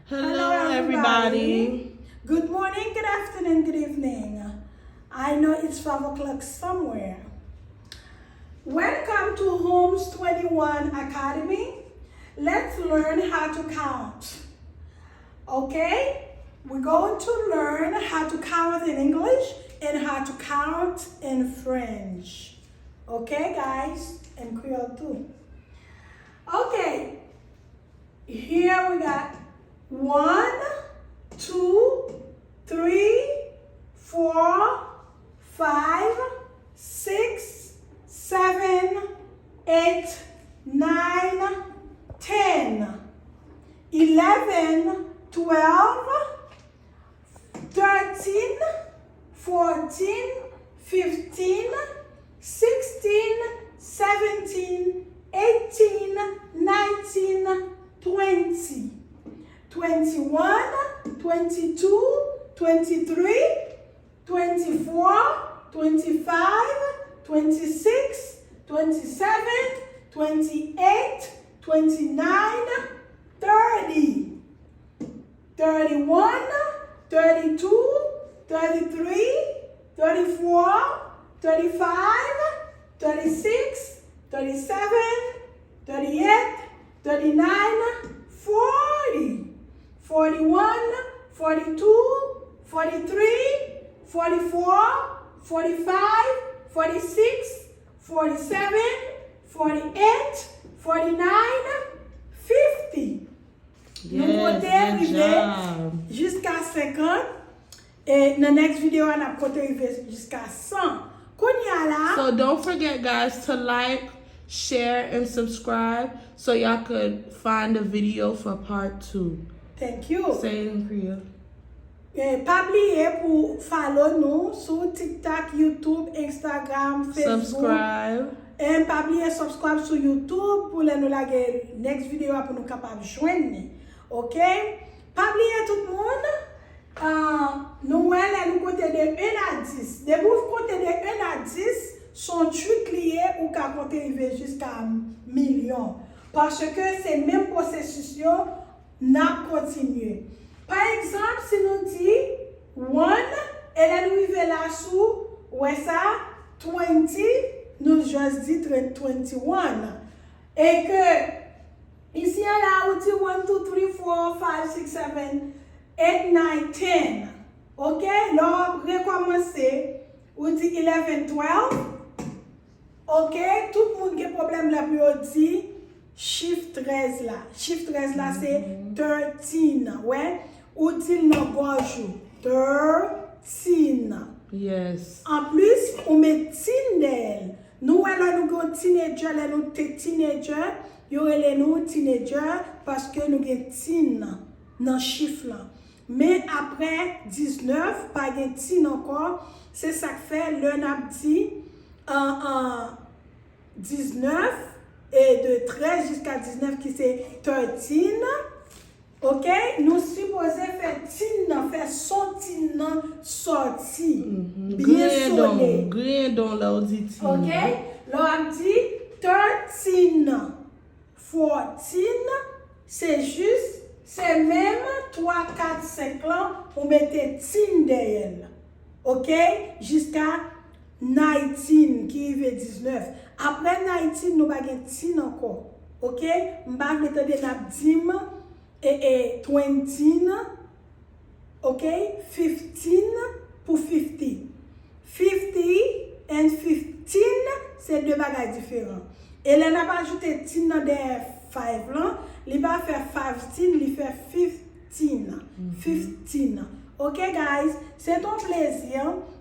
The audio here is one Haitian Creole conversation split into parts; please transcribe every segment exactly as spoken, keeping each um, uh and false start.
Hello, everybody. Good morning, good afternoon, good evening. I know it's five o'clock somewhere. Welcome to Homes twenty-one Academy. Let's learn how to count. Okay? We're going to learn how to count in English and how to count in French. Okay, guys? And Creole too. Okay. Here we got one, two, three, four, five, six, seven, eight, nine, ten, eleven, twelve, thirteen, fourteen, fifteen, sixteen, seventeen, eighteen, nineteen, twenty, twenty-one, twenty-two, twenty-three, twenty-four, twenty-five, twenty-six, twenty-seven, twenty-eight, twenty-nine, thirty, thirty-one, thirty-two, thirty-three, thirty-four, thirty-five, thirty-six, thirty-seven, thirty-eight, thirty-nine, forty, forty-one, forty-two, forty-three, forty-four, forty-five, forty-six, forty-seven, forty-eight, forty-nine, fifty. Nou konte rive jiska senkant. E nan next video a, n ap konte rive jiska san. Kounye a la. So don't forget, guys, to like, share, and subscribe so y'all could find the video for part two. Thank you. Say it in Creole. E pa bliye pou follow nou sou TikTok, YouTube, Instagram, Facebook. Subscribe. E pa bliye subscribe sou YouTube pou lè nou lage next video a pou nou kapab jwenn li. Ok? Pa bliye tout moun, ah, nou wè lè nou konte de un à dix. Depi w konte de un à dix, se yon trik li ye, ou ka konte rive jiska milyon. Paske se menm pwosesis yo, n ap kontinye. Pa egzanp, si nou di one, e lè nou rive la sou, wè sa, twenty, nou just di twenty-one. E ke, isi a la, ou di one, two, three, four, five, six, seven, eight, nine, ten. Ok? Lè w ap rekòmanse, ou di eleven, twelve. Ok? Tout moun gen pwoblèm lè pou yo di chif trèz la. Chif trèz la se thirteen. Wè? Ou di l nan gòj ou. Thirteen. Yes. Anplis, ou met teen dèyè l. Nou wè lè nou gen yon teenager, lè nou te teenager, yo rele nou teenager paske nou gen teen nan chif lan. Men apre diznèf, pa gen teen ankò. Se sa k fè lè n ap di, an, an, diznèf, e de trèz jiska diznèf ki se thirteen, ok, nou sipoze fè teen nan, fè son teen nan sòti. Mhm. Byen sone. Griyen don, griyen don lè w di teen. Ok? Lè w ap di thirteen, fourteen, se jis, se menm twa, kat, senk lan, ou mete teen dèyè l. Ok? Jiska nineteen, ki rive diznèf. Apre nineteen, nou pa gen teen ankò. Ok? M pa vle tande n ap di m, e, e, twenty, ok? Fifteen pou fifty. Fifty and fifteen, se de bagay diferan. E lè n ap ajoute teen nan dèyè five lan, li pa fè five teen, li fè fifteen. Mhm. Fifteen. Ok, guys? Se t on plezi.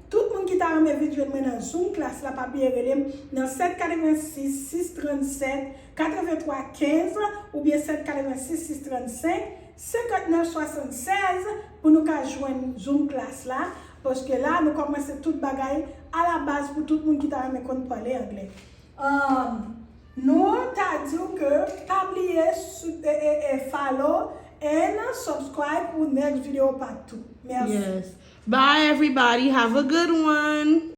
Tout moun ki ta renmen vin jwenn mwen nan Zoom class la, pa bliye rele m nan sèt katrevensis, sis trannsèt, katrevenntwa kenz oubyen sèt katrevensis, sis trannsenk, senkantnèf swasannsèz pou nou ka jwenn Zoom class la, paske la nou kòmanse tout bagay a la baz pou tout moun ki ta renmen konn pale anglè. Um, nou ta di w ke pa bliye sou, e, e, e, follow and subscribe pou next video part two. Mèsi. Yes. Bye, everybody. Have a good one.